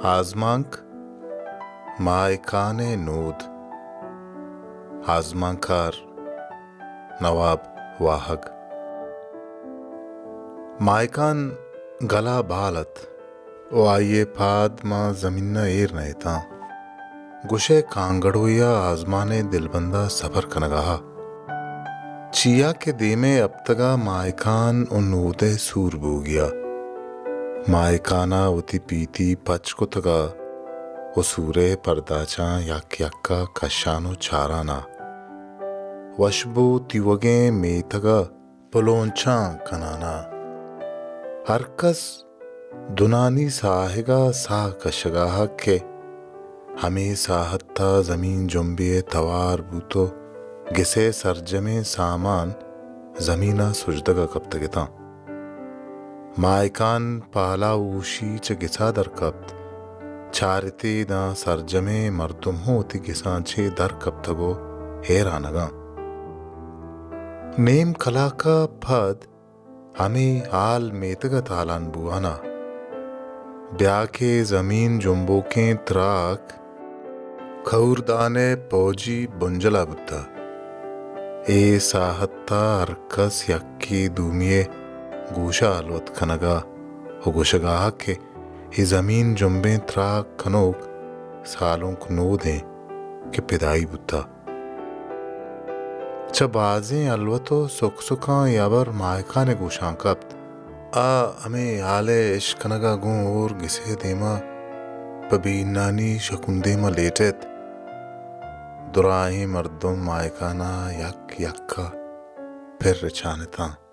آزمانک، ماہکان ءِ نود۔ آزمانکار نواب واہگ۔ ماہکان گل ءَ بال ات ءُ آئی ءِ پاد ماں زمین ءَ ایر نہ اتاں۔ گوشئے کانگڑوے ءَ آزمان ءِ دلبند ءَ سپر کنگ ءَ۔ چیا کہ دیم ءِ ہپتگ ءَ ماہکان ءُ نود ءِ سور بوگی ءَ۔ ماہکان ءَ وتی پیتی پچ کتگ ءَ ءُ سور ءِ پرداچاں یک یک ءَ کشان ءُ چاران ءَ۔ وشبو تیوگیں میتگ ءَ پلونچاں کنان ءَ۔ ہرکس دنانی ساہگ ءَ ساہ کشگ ءَ کہ ہمے ساہت ءَ زمین جمبے ءِ توار بوت ءُ گس ءِ سرجمیں سامان زمین ءَ سجدگ ءَ کپتگ اتاں۔ ماہکان پالا ہوشی چہ گس ءَ در کپت۔ چارت ئے داں سرجمیں مردم ہوں وتی گساں چہ در کپتگ ءُ ہیرانگ ءَ۔ نیم کلاک ءَ پد ہمے ہال میتگ ءَ تالان بوان ءَ۔ بیا کہ زمین جمبوکیں تراک کہوردان ءِ پوجی بنجل ءَ بوتہ۔ اے ساہت ءَ ہرکس یکے دومی ءِ گوش ءَ ہلوت کنگ ءَ ءُ گوشگ ءَ کہ اے زمین جمبیں تراک کنوک سالونک نود ایں کہ پدائی بوتہ۔ چہ بازیں ہلوت ءُ سک سکاں اے ہبر ماہکان ءِ گوشاں کپت۔ آ ہمے ہال ءِ اشکنگ ءَ گوں ہور گس ءِ دیم ءَ پہ بے انانی شکون دیم ءَ لیٹ ات۔ دراہیں مردم ماہکان ءَ یک یک ءَ پر رچان اتاں۔